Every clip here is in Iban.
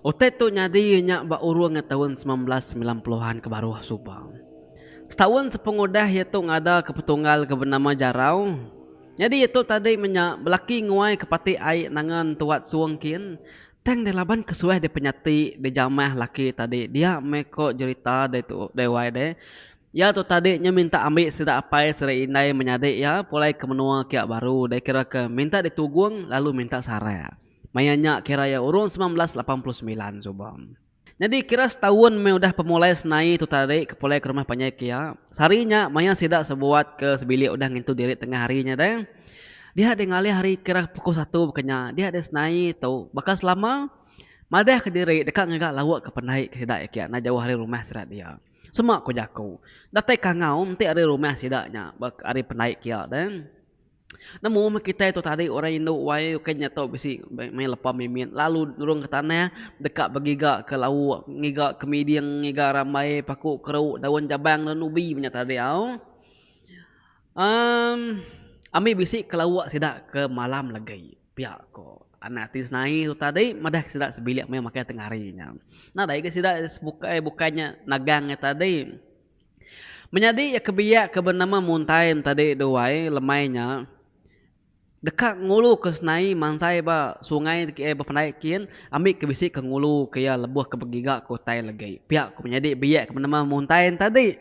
Utai tu nyadi nya ba urung taun 1990 an ke baruh suba. Setaun sepengudah iya tu ngada ke petunggal ke benama Jarau. Nyadi iya tu tadi menya belaki nguai ke pati ai nanga entuat suong kin. Tang deh laban ke suah deh penyati deh jamah laki tadi dia meh ko jerita deh tu deh wai deh. Iya tu tadi nya minta ambi sida apai sida indai menyadi iya pulai ke menua kia baru deh kira ke minta ditugung lalu minta sarak. Maya nya kira iya urung 1989 suba. Nyadi kira setaun meh udah pemulai Senai tu tadi ke pulai ke rumah panjai ke iya. Sehari nya maya sida sebuat ke sebilik udah ngintu diri tengah hari nya deh. Dia deh ngalih hari kira pukul satu baka nya dia deh Senai tu baka selama madah ke diri deka ngaga lauk ke pendai ke sida iya enda jauh ari rumah sida dia. Sema ku jaku. Datai kangau enti ari rumah sida nya ari pendai ke iya deh. Nemu meh kitai tu tadi orang indu wai ukai nya tau bisi meh lepa mimit lalu nurun ke tanah deka begiga ke lauk ngiga ke miding ngiga rambai paku keru daun jabang daun ubi meh nya tadi au uhh ami bisi ke lauk sida ke malam legi pia ko anak ati senai tu tadi madah sida sebilik meh makai tengah hari nya. Nadai ga sida bukai bukai nya nagang nya tadi. Menyadi iya ke biak ke benama Muntai tadi duai lemai nya deka ngulu ke senai mansai ba sungai eh ba pendai kin ambi ke bisi ke ngulu ke iya lebuh ke begiga ke utai legi. Pia ku menyadi biak ke benama Muntai tadi.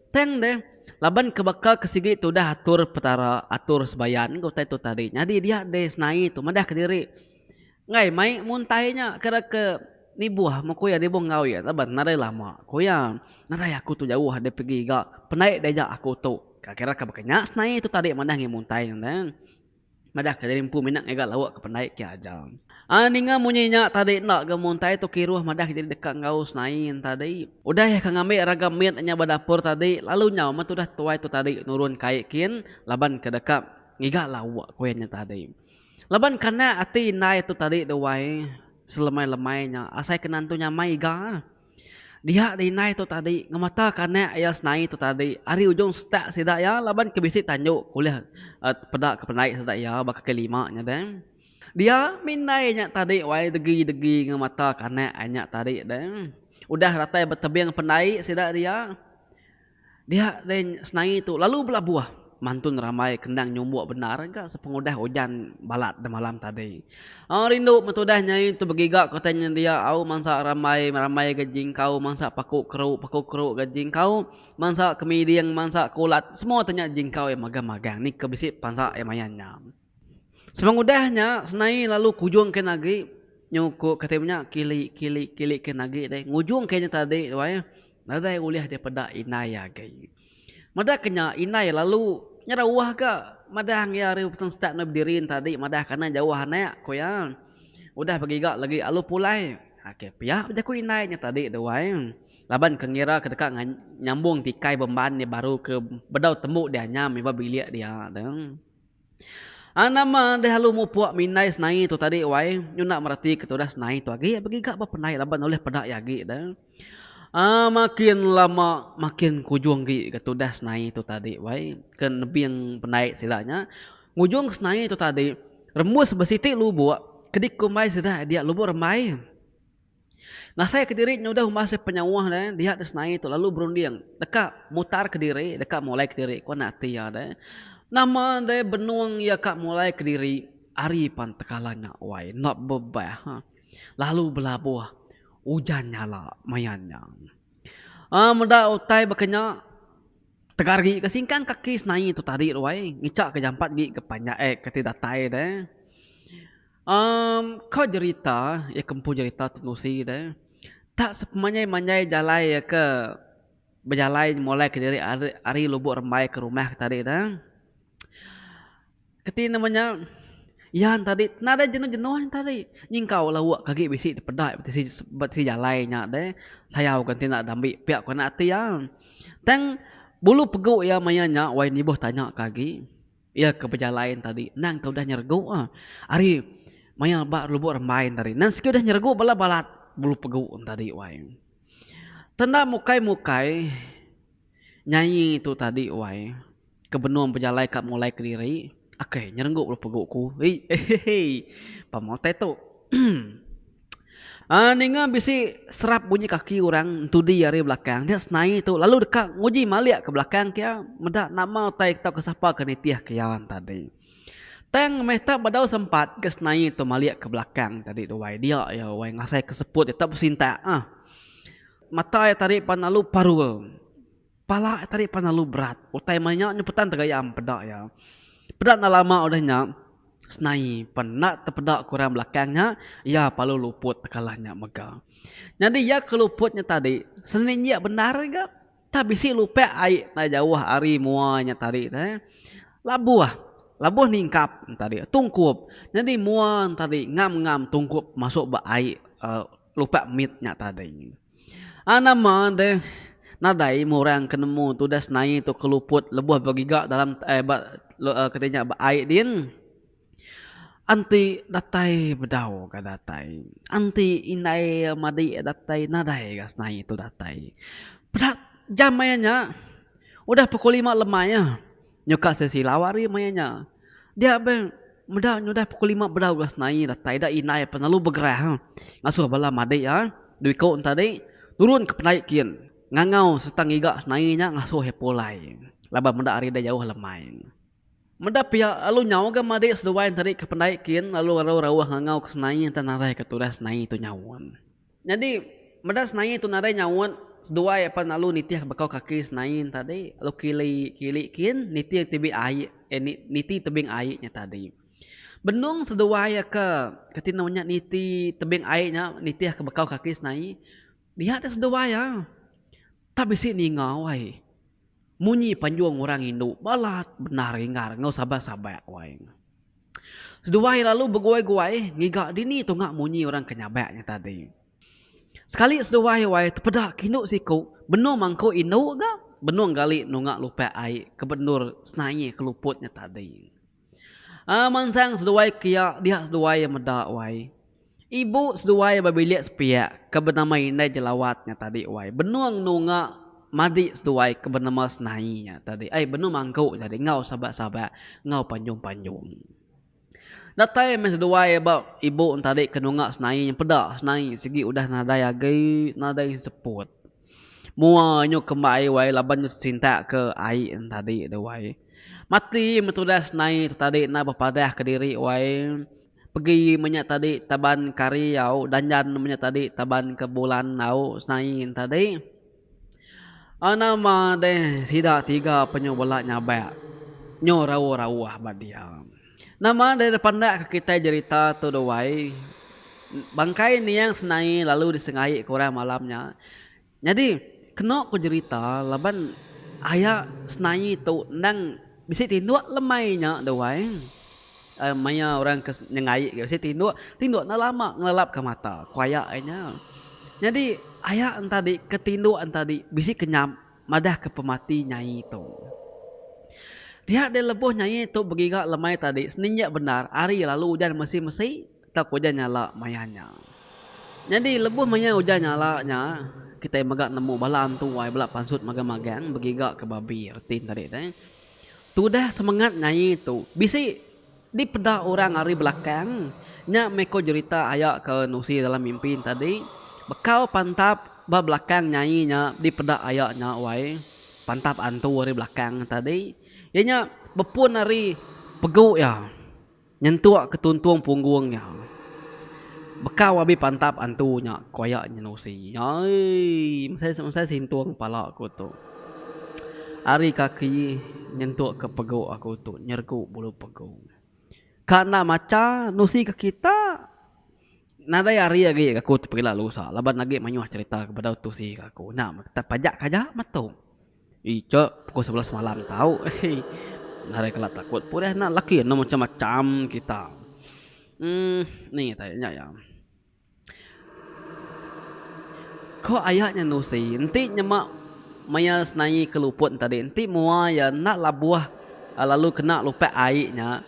Tang deh laban ke baka ke sigi tudah atur petara atur sebayan ke utai tu tadi nyadi dia deh senai tu madah kediri. Enggai mai muntai nya kira ke nibuh meh ku iya nibuh enggau iya laban nadai lama ku iya. Nadai aku tu jauh deh pegi ga pendai deh aja aku tu. Kira ke baka nya senai tu tadi manah ngi muntai ne. Madah ke diri empu mina ngiga lauk ke pendai ke aja. Aaa ninga munyi nya tadi enda ga muntai tu kiruh madah ke diri deka enggau senai tadi. Udah iya ke ngambi raga mit nya ba dapur tadi lalu nyau meh tudah tuai tu tadi nurun kai kin laban ke deka ngiga lauk ku iya nya tadi. Laban kanak ati indai tu tadi tu wai selemai-lemai nya asai ke nentu nyamai iga. Dia deh indai tu tadi ngemata kanak iya senai tu tadi ari ujung setak sida iya laban ke bisi tanju ulih peda ke pendai sida iya ba kaki lima nya deh. Dia mih indai nya tadi wai degi-degi ngemata kanak iya nya tadi deh. Udah datai ba tebing pendai sida dia. Dia deh senai tu lalu belabuh mantun rambai kendang nyumbuk bendar ga sepengudah ujan balat demalam tadi. Au rindu metudah nyai tu begiga ke utai nyendia au mansa rambai rambai ga jingkau mansa paku keru paku keru ga jingkau mansa kemiding mansa kulat semua te nya jingkau iya magang-magang ni ke bisi pansa iya maya nya. Sepengudah nya senai lalu kujung kin agi nyuku kati nya kili kili kili kin agi deh ngujung kin nya tadi wai. Nadai ulih dipeda indai iya agi. Meda ke nya indai lalu nyerauh ga madah iya ari petang setak enda bediri ne tadi madah ke anak jauh anak ku iya. Udah begiga lagi alu pulai. Okey pia jaku indai nya tadi tu ai. Laban ke ngira ke deka nyambung tikai bemban iya baru ke bedau tembu dianyam ba bilik dia tu. Aa nama deh alu mupuk mindai senai tu tadi wai nyunda mereti ke tudah senai tu agi begiga ba pendai laban ulih peda iya agi deh. Aa makin lama makin kujung agi ga tudah senai tu tadi wai ke nebing pendai sida nya. Ngujung senai tu tadi rembus ba siti lubuk ke dikumbai sida dia lubuk rembai. Ngasai kediri nya udah umbas iya penyauh ne dia deh senai tu lalu berunding deka mutar kediri deka mulai kediri ku anak ati iya deh. Nama deh benung iya ka mulai kediri ari pan tekala nya wai enda bebah lalu belabuh ujan nyala maya nya. Aaa meda utai baka nya tegar agi ke singkang kaki senai tu tadi tu wai ngicha ke jampat agi ke panjai eh ke ti datai deh. Emm ko jerita iya ke empu jerita tu nusi deh tak sepemanjai manjai jalai iya ke bejalai mulai kediri ari ari lubok rembai ke rumah ke tadi deh. Keti nama nya iya ne tadi nadai jenuh jenuh ne tadi nyingkau lauk ke agi bisi dipeda ba tisi ba tisi jalai nya deh sayau ke enti enda diambi pia ku anak ati iya. Tang bulu pegu iya maya nya wai nibuh tanya ke agi. Iya ke bejalai tadi endang te udah nyeregu ah. Ari maya ba lubok rembai tadi endang sigi udah nyeregu bala balat bulu pegu tadi wai. Tenda mukai mukai nyaie tu tadi wai ke benung bejalai ka mulai kediri akai nyeregu bulu pegu ku ehehe pama utai tu. Aaa ninga bisi serap bunyi kaki orang entudi ari belakang dia senaie tu lalu deka nguji malik ke belakang kia meda nama utai tauka sapa ke nitih ke iya tadi. Tang meh tak bedau sempat ke senaie tu malik ke belakang tadi tu wai dia iya wai ngasai ke seput iya tak besintak ah. Mata iya tadi pan lalu parul. Pala iya tadi pan lalu berat. Utai meh nya nyepetan tegayam peda iya. Peda enda lama udah nya, Senaie pan enda tepeda ke orang belakang nya, iya parlu luput tekalah nya mega. Nyadi iya ke luput nya tadi, seninjik bendar ga tang bisi lupak ai enda jauh ari mua nya tadi te. Labuh, labuh ningkap tadi tungkup. Nyadi mua tadi ngam-ngam tungkup masuk ba ai uhh lupak mit nya tadi. Aa nama deh nadai meh orang ke nemu tudah senaie tu ke luput lebuh begiga dalam eh ba kati nya ba ai din. Enti datai bedau ga datai. Enti indai madi datai nadai ga senaie tu datai. Peda jam maya nya udah pukul lima lemai ah. Nyuka sesilau hari maya nya. Dia beh meda nyudah pukul lima bedau ga senaie datai da indai pelalu begerah ngasuh bala madik iya dua iku ne tadi nurun ke pendai kin ngangau sereta ngiga senaie nya ngasuh iya pulai laban meda hari da jauh lemai. Meda pia lalu nyau ga madik seduai ne tadi ke pendai kin lalu rauh rauh ngangau ke senaie enta nadai ke tudah senaie tu nyaun. Nyadi, meda Senaie tu nadai nyaut, seduai apan lalu nitih bekau kaki Senaie tadi lalu kili kili kin nitih tibi ai eh niti tebing ai nya tadi. Benung seduai ke kati nama nya niti tebing ai nya nitih ke bekau kaki Senaie, dia deh seduai iya tak bisi ninga wai munyi panjung orang indu balat bendar inggar enggau sabak-sabak wai. Seduai lalu beguai-guai ngiga dini tunga munyi orang ke nyabak nya tadi. Sekali seduai wai tepeda ke indu siku benung mangku indu ga benung gali nunga lupak ai ke bendur senaie ke luput nya tadi. Aaa mansang seduai ke iya dia seduai meda wai. Ibu seduai ba bilik sepiak ke benama Indai Jelawat nya tadi wai benung nunga madi seduai ke benama Senaie nya tadi ai benung mangku tadi enggau sabak-sabak enggau panjung-panjung. Datai meh seduai ba ibu ne tadi ke nunga Senaie nya peda Senaie sigi udah nadai agi nadai seput. Mua nyu kembai wai laban nyu sintak ke ai ne tadi tu wai. Mati meh tudah Senaie tu tadi enda bepadah kediri wai. Pegi menya tadi taban kari au danjan menya tadi taban ke bulan au senaie tadi. Nama deh sida tiga penyu bela nyabak nyu rauh rauh ba dia. Nama deh pandak ke kitai jerita tu duai bangkai niang senaie lalu disengai ke orang malam nya. Nyadi, keno ku jerita laban aya Senaie tu endang bisi tinduk lemai nya deh wai. Maya orang ke nyengai ke bisi tinduk, tinduk enda lama ngelelapka mata ku aya iya nya. Nyadi aya entadi ke tinduk entadi bisi kenyap madahka pemati nyai tu. Dia deh lebuh nyai tu begiga lemai tadi seninjik bendar hari lalu ujan mesi-mesi. Tauka ujan nyala maya nya. Nyadi lebuh maya ujan nyala nya, kitai mega nemu bala antu ai bela pansut magang-magang begiga ke babi reti ne tadi tu. Tudah semengat nyaie tu bisi dipeda orang ari belakang nya meh ko jerita aya ke nusi dalam mimpi ne tadi. Bekau pantap ba belakang nyaie nya dipeda aya nya wai pantap antu ari belakang ne tadi. Iya nya bepun ari pegu iya. Nyentuk ke tuntung punggung nya. Bekau abi pantap antu nya ku aya nyenusi. Aii mesai mesai sintung pala aku tu. Ari kaki nyentuk ke pegu aku tu nyeregu bulu pegu. Ka enda macha nusi ke kita nadai hari agi aku tu pegila lusa laban agi mayuh cherita ke bedau tusi ke aku. Nya pajak ke aja metu. Icha pukul 11 malam tau hei nadai kala takut pulih enda laki enda macam macam kita uhh ni tai nya iya. Ko aya nya nusi enti nyema maya senaie ke luput ne tadi enti mua iya enda labuh lalu kena lupak ai nya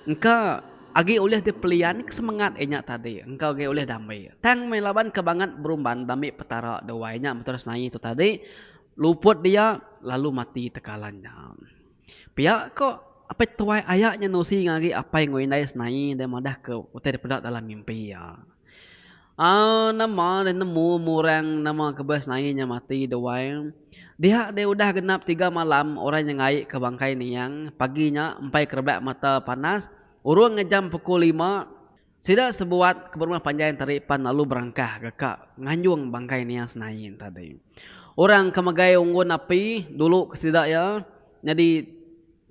engka agi ulih dipelian ke semengat iya nya tadi engka agi ulih dambi. Tang meh laban ke bangat berumban dambi petara duai nya betul senaie tu tadi. Luput dia lalu mati tekalan nya. Pia ko apai tuai aya nya nusi ngagi apai enggau indai senaie deh madah ke utai dipeda dalam mimpi iya. Aa nama deh nemu murang nama ke bes naie nya mati deh wai. Dia deh udah genap tiga malam orang nyengai ke bangkai niang pagi nya empai kerebak mata panas urung ngejam pukul lima sida sebuat ke berumah panjai entari pan lalu berengkah ga ka nganjung bangkai niang senaie tadi. Orang ke megai unggun api dulu ke sida iya nyadi.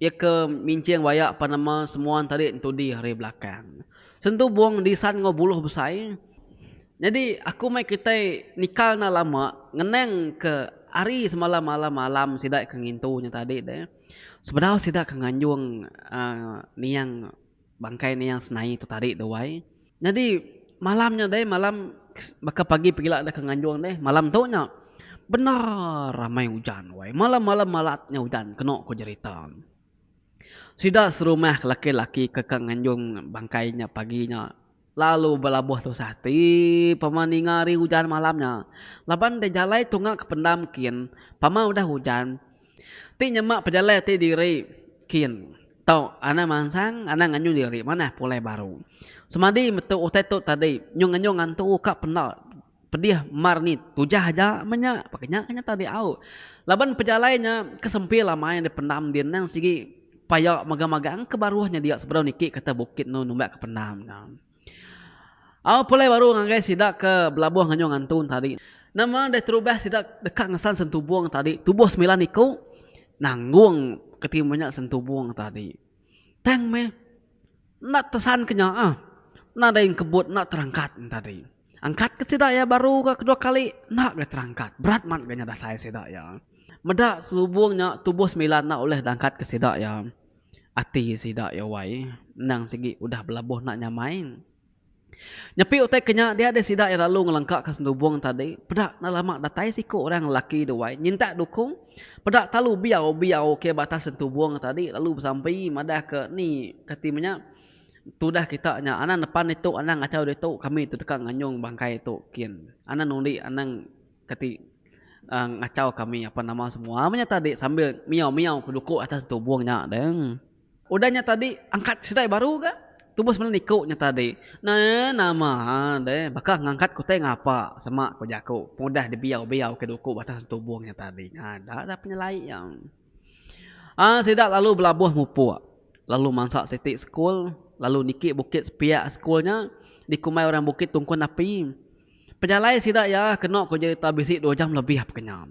Iya ke minching waya pan nama semua tadi entudi ari belakang. Sentubung disan enggau buluh besai. Nyadi aku mai kitai nikal enda lama ngenang ke hari semalam malam malam sida ke ngintu nya tadi deh. Sebedau sida ke nganjung uhh niang bangkai niang senai tu tadi tu wai. Nyadi malam nya deh malam baka pagi pegila deh ke nganjung deh malam tu nya bendar ramai ujan wai malam malam malat nya ujan keno ku jerita. Sida serumah ke laki laki ke ka nganjung bangkai nya pagi nya lalu belabuh tusah ati pama ninga hari ujan malam nya laban deh jalai tunga ke pendam kin pama udah ujan. Ti nyema pejalai ati diri kin tau anang mansang anang nganjung diri manah pulai baru. Semadi metu utai tu tadi nyung nganjung ngantu ka penda pedih mar ni tujah aja meh nya pak nya ke nya tadi au. Laban pejalai nya ke sempil amai dipendam din nang sigi paya magang-magang ke baruh nya dia sebedau niki ke atas bukit enu numbak ke pendam nya. Au pulai baru ngagai sida ke belabuh nganjung antu tadi. Nama deh terubah sida deka ngesan sentubung tadi tubuh semilan iku nanggung keti menya sentubung tadi. Tang meh enda tesan ke nya ah. Nadai engkebut enda terangkat tadi. Angkat ke sida iya baru ga kedua kali enda ga terangkat berat mat ga nya dasai sida iya. Meda selubung nya tubuh semilan enda ulih dangkat ke sida iya. Ati sida iya wai endang sigi udah belabuh enda nyamai. Nyepi utai ke nya dia deh sida iya lalu ngelengkaka sentubung tadi peda enda lama datai siku orang lelaki tu wai nyintak dukung peda talu biau biau ke ba atas sentubung tadi lalu besampi madah ke ni kati menya tudah kita nya anang nepan ditu anang ngachau ditu kami tu deka nganyung bangkai tu kin anang nundi anang Kati ngachau kami apa nama semua meh nya tadi sambil miau-miau ke duku atas tubung nya deh. Udah nya tadi angkat sidai baru ga tubuh semina niku nya tadi. Nah nama deh baka ngangkat ke utai ngapa sema ku jaku pengudah dibiau-biau ke duku atas tubung nya tadi. Nya da penyelai iya. Aaa sida lalu belabuh mupuk lalu mansa siti sekul lalu niki bukit sepiak sekul nya dikumbai orang Bukit Tungkun Api. Pejalai sida iya kena ku jerita bisi dua jam lebih pekenya.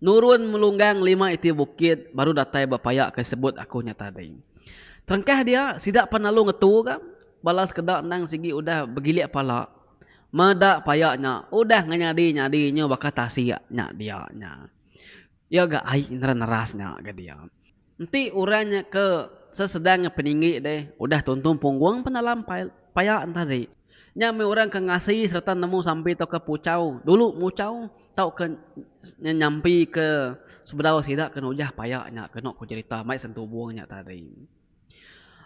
Nurun melunggang lima iti bukit baru datai ba paya ke sebut aku nya tadi. Terengkah dia sida pan lalu ngetu ga bala sekeda endang sigi udah begilik pala meda paya nya udah ngenyadi-nyadi nyu baka tasik nya dia nya. Iya ga ai neras-neras nya ga dia. Enti orang nya ke sesedang peninggi deh udah tuntung punggung penalam paya tadi. Nya meh orang ke ngasi sereta nemu sampi tauka puchau dulu muchau tauka nyampi ke sebedau sida ke nujah paya nya kenu ku jerita mai sentubung nya tadi.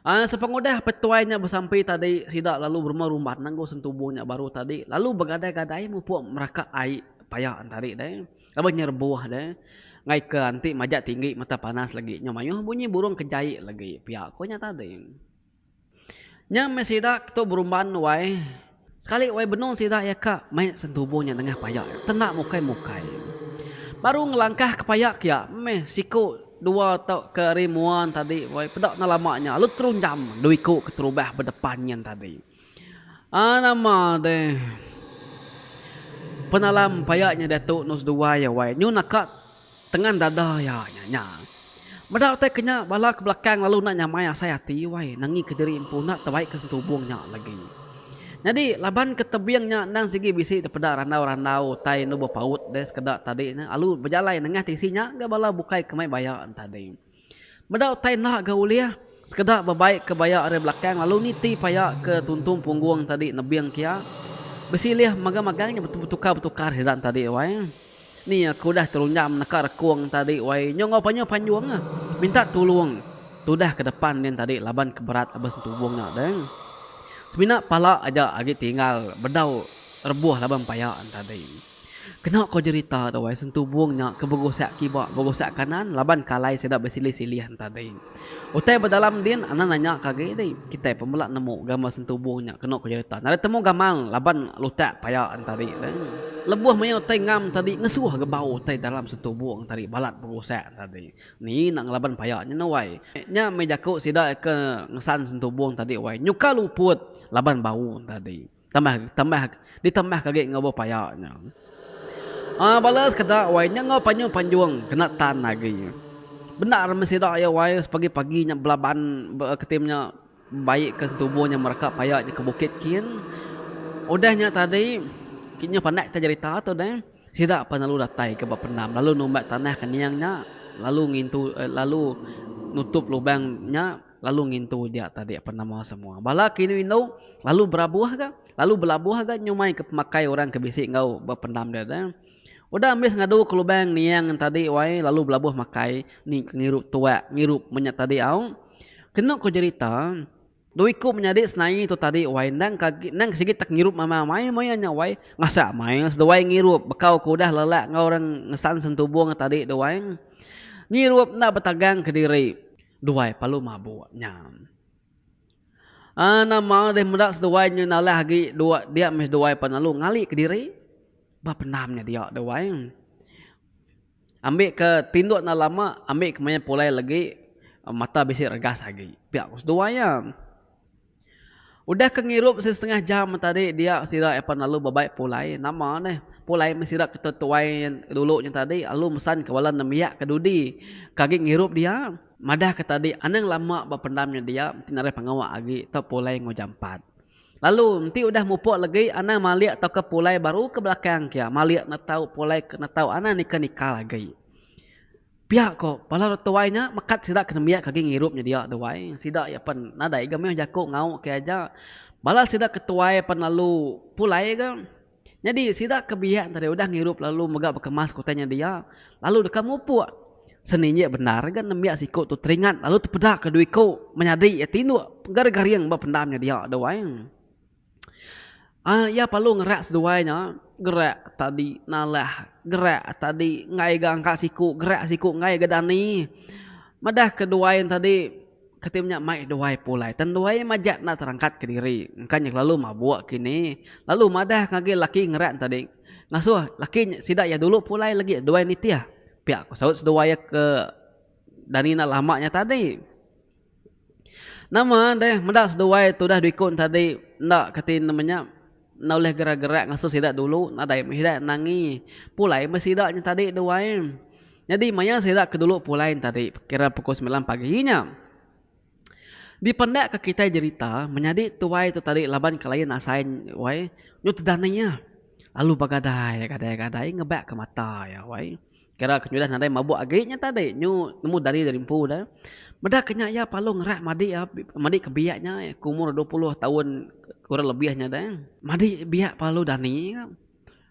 Aaa sepengudah petuai nya besampi tadi sida lalu berumban rumban nanggu sentubung nya baru tadi lalu begadai gadai mupuk meraka ai paya tadi deh laban nyerebuh deh ngaika enti majak tinggi mata panas lagi nyau mayuh bunyi burung ke jai lagi pia ku nya tadi. Nya meh sida tu berumban wai. Sekali wai benung sida iya ka mai sentubung nya nengah paya tenda mukai mukai. Baru ngelangkah ke paya kia meh siku dua tau ke ari mua ne tadi wai peda enda lama nya lalu terunjam dua iku keterubah ba depan nyin tadi. Aaa nama deh penalam paya nya diatu enu seduai iya wai nyu naka Tengan dada iya nya nya. Meda utai ke nya bala ke belakang lalu enda nyamai asai ati wai nangi ke diri empu enda tebaik ke sentubung nya lagi. Nyadi laban ke tebing nya endang sigi bisi dipeda randau-randau utai endu bepaut deh sekeda tadi nya lalu bejalai nengah tisi nya ga bala bukai ke mai baya tadi. Meda utai enda ga ulih, sekeda bebaik ke baya ari belakang lalu niti paya ke tuntung punggung tadi nebing kia. Besilih magang-magang nya betukar-betukar sida tadi wai. Ni aku udah terunjam neka rekung tadi wai nyu enggau panyu panjung minta tulung tudah ke depan din tadi laban ke berat abis entubung nya deh. Semina pala aja agi tinggal bedau rebuh laban paya tadi. Kena ko jerita tu wai sentubung nya ke berusak kiba berusak kanan laban kalai sida besilih-silih tadi. Utai ba dalam din anang nanya ke agi di kitai pun bela nemu gamal sentubung nya kena ko jerita. Nadai temu gamal laban lutak paya tadi tu. Lebuh maya utai ngam tadi ngesuh ga bau utai dalam sentubung tadi balat berusak tadi. Ni enda ngelaban paya nya ne wai. Nya meh jaku sida ke ngesan sentubung tadi wai nyuka luput laban bau tadi. Tambah tambah ditambah ke agi enggau bepaya nya. Aaa bala sekeda wai nya enggau panjung panjung kena tan agi. Bendar meh sida iya wai sepagi pagi nya belaban ketim nya baik ke tubuh nya meraka paya nya ke bukit kin. Udah nya tadi nya pandak kita jerita tu deh sida pan lalu datai ke ba pendam lalu numbak tanah ke niang nya lalu ngintu lalu nutup lubang nya. Lalu ngintu dia tadi apan nama semua. Bala ke indu-indu lalu berabuh ga, lalu belabuh ga nyumai ke pemakai orang ke bisi enggau bependam dia deh. Udah ambis ngadu ke lubang niang tadi wai lalu belabuh makai ni ke ngirup tuak ngirup menya tadi au. Kenu ku jerita dua iku menyadi senaie tu tadi wai endang ke agi endang ke sigi tak ngirup amai-amai maya nya wai. Ngasak amai seduai ngirup bekau ke udah lelak enggau orang ngesan sentubung tadi tu wai. Ngirup enda betagang kediri. Duai palu mabuk nya. Aaa nama deh meda seduai nyu nalah agi dua dia meh seduai pan lalu ngali kediri ba pendam nya dia duai. Ambi ke tinduk enda lama ambi ke maya pulai legi mata bisi regas agi pia ku seduai iya. Udah ke ngirup setengah jam tadi dia sida iya pan lalu bebai pulai nama neh pulai meh sida ke tuai dulu nya tadi lalu mesan ke bala nembiak ke dudi ke agi ngirup dia madah ke tadi anang lama ba pendam nya dia enti nadai pengawa agi tau pulai enggau jampat. Lalu enti udah mupok legi anang malik tauka pulai baru ke belakang kia malik ne tau pulai ke ne tau anang nikal nikal agi. Pia ko, bala tuai nya mekat sida ke nembiak ke agi ngirup nyedia duai. Sida iya pen nadai ga mih jaku ngauk ke aja. Bala sida ke tuai pen lalu pulai ga. Nyadi sida ke biak tadi udah ngirup lalu mega bekemas ke utai nyedia lalu deka mupuk. Seninjik bendar ga nembiak siku tu teringat lalu tepeda ke dua iku menyadi iya tinduk garing-garing ba pendam nyedia duai. Aaa iya perlu ngerak seduai nya gerak tadi nalah gerak tadi enggai ga angka siku gerak siku enggai ga dani madah ke duai ne tadi keti nya mai duai pulai tan duai majak enda terangkat kediri engka nya kelalu mabuk kini lalu madah ngagai laki ngerak ne tadi ngasuh laki sida iya dulu pulai lagi duai nitih pia ku saut seduai iya ke dani enda lama nya tadi. Nama deh meda seduai tudah dikun tadi enda kati nama nya enda ulih gerak-gerak ngasu sida dulu nadai meh sida nangi pulai meh sida nya tadi duai. Nyadi maya sida ke dulu pulai ne tadi kira pukul semilan pagi nya. Dipenda ka kitai jerita menyadi tuai tu tadi laban ke lain asai wai nyau tedani iya lalu begadai gadai gadai ngebak ke mata iya wai. Kira ke nyudah nadai mabuk agi nya tadi nyu nemu dari dari empu dah. Meda ke nya iya palu ngerak madi iya madi ke biak nya ke umur 20 taun kurang lebih nya dah. Madi biak palu dani ka.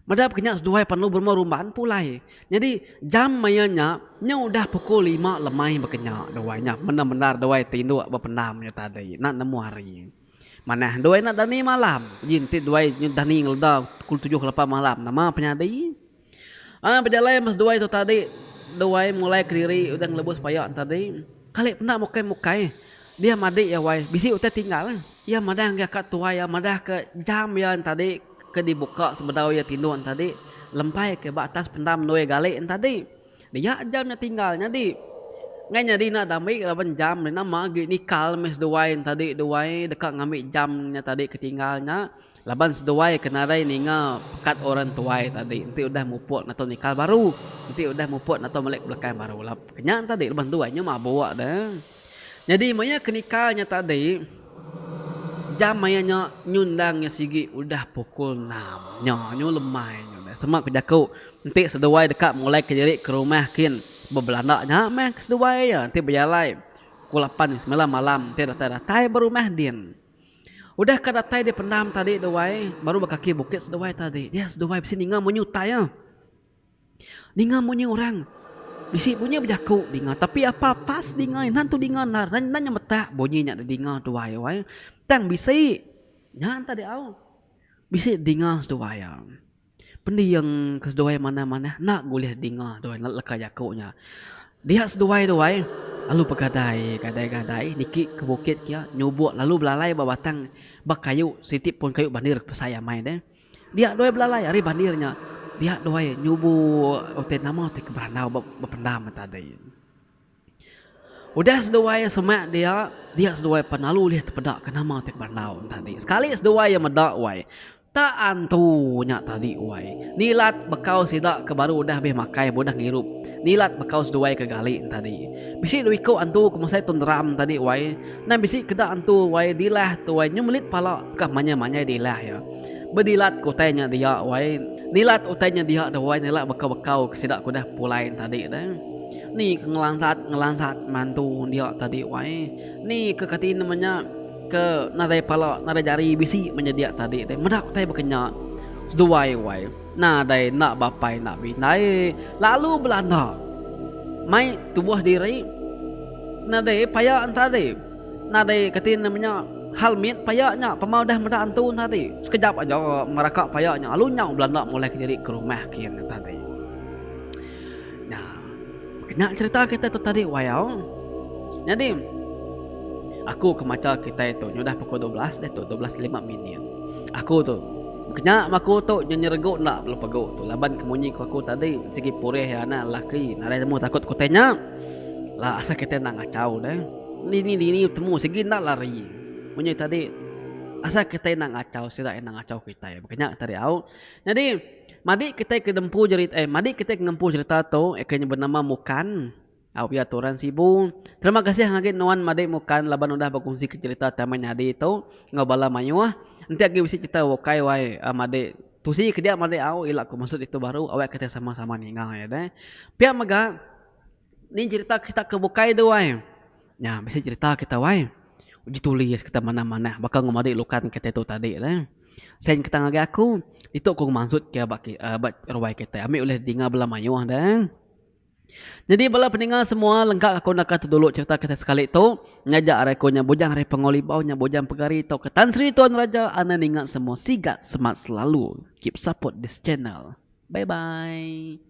Meda ke nya seduai perlu berumban rumban pulai. Nyadi jam maya nya nyu udah pukul lima lemai baka nya duai nya mendar mendar duai tinduk bependam nya tadi enda nemu hari. Manah duai enda dani malam. Ji enti duai nyu dani ngeleda pukul tujuh ke lapan malam nama penyadi. Aa bejalai meh seduai tu tadi duai mulai kediri udah ngelebus paya tadi. Kali penda mukai mukai dia madi iya wai bisi utai tinggal. Iya madah ngagai aka tuai iya madah ke jam iya tadi ke dibuka sebedau iya tinduk tadi lempai ke ba atas pendam endui gali tadi. Dia jam nya tinggal nyadi ngai nyadi enda dambi laban jam nama agi nikal meh seduai tadi duai deka ngambi jam nya tadi ke tinggal nya. Laban seduai ke nadai ninga pekat orang tuai tadi enti udah mupuk natau nikal baru, enti udah mupuk natau meli ke belakang baru. Lap ke nya tadi lebuh seduai nyu mabuk deh. Nyadi maya ke nikal nya tadi jam maya nya nyu endang nya sigi udah pukul enam nya nyu lemai nyu deh. Sema ke jaku enti seduai deka mulai ke diri ke rumah kin bebelanda nya meh ke seduai iya enti bejalai pukul lapan semilan malam enti datai-datai ba rumah din. Udah ka datai di pendam tadi duai baru ba kaki bukit seduai tadi dia seduai bisi ninga munyi utai iya. Ninga munyi orang bisi bunyi bejaku dinga tapi apa pas dinga nan tu dinga endar nan nyemetak bunyi nya didinga duai wai tang bisi nya tadi au bisi dinga seduai iya. Pending ke seduai manah-manah enda gulih dinga seduai leka jaku nya. Dia seduai tu ai lalu begadai gadai-gadai niki ke bukit kia nyubuk lalu belalai ba batang ba kayu siti pun kayu bandir ke besai amai deh. Dia duai belalai ari bandir nya dia duai nyubuk utai nama ti ke berandau ba bependam tadi. Udah seduai semak dia, dia seduai pan lalu ulih tepeda ke nama ti berandau tadi. Sekali seduai iya meda wai, tak antu nya tadi wai. Nilat bekau sida ke baru udah abih makai udah ngirup. Nilat bekau seduai ke gali tadi. Bisi dua iku antu ke mesai tun deram tadi wai. Nan bisi keda antu wai dilah tu wai nyu melit pala ka manyai-manyai dilah iya. Bedilat ke utai nya dia wai. Nilat utai nya dia dah wai nyelak bekau-bekau ke sida ke udah pulai tadi deh. Ni ke ngelansat ngelansat mantu dia tadi wai. Ni ke kati nama nya ke nadai pala nadai jari bisi meh nya dia tadi deh. Meda utai baka nya seduai wai. Nadai enda bapai enda bindai lalu belanda mai tubuh diri nadai paya entadi. Nadai kati nama nya hal mit paya nya pemau udah meda antu tadi. Sekejap aja meraka paya nya lalu nyau belanda mulai kediri ke rumah kin tadi. Nya. Kena cerita kita tu tadi wayau. Nyadi aku ke macha kitai tu nyudah pukul 12 diatu 12 5 minit. Aku tu kena aku tu nyeregu enda belu pegu tu laban ke munyi ku aku tadi sigi purih iya anak lelaki nadai temu takut ku tai nya. La asal kitai enda ngachau deh. Dini dini temu sigi enda lari. Munyi tadi asal kitai enda ngachau sida enda ngachau kitai. Baka nya tadi au. Nyadi Madik kitai ke nempu jerita eh madik kitai ke ngempu jerita tu ke nya benama Mukan au pia Turan Sibu. Terima kasih ngagai nuan madik Mukan laban udah bekunsi ke jerita ti amai nyadi tu enggau bala mayuh. Enti agi bisi cerita bukai wai madik tusi ke dia madik au ila ku maksud ditu baru awak kitai sama-sama ninga iya deh. Pia mega ni jerita kita ke bukai tu wai. Nya bisi cerita kita wai. Uji tulis kita manah-manah baka enggau madik lukan kitai tu tadi lah. Send kita ngagai aku, ditu ku mansut ke ba ba ruai kitai ami ulih dinga bala mayuh da. Nyadi bala peninga semua lengka aku naka tu dulu cerita kitai sekali tu. Nyaja ari aku nya bujang ari Panggau Libau nya bujang pegari tauka Tan Sri Tuan Raja anang ninga semua sigat semat selalu. Keep support this channel. Bye bye.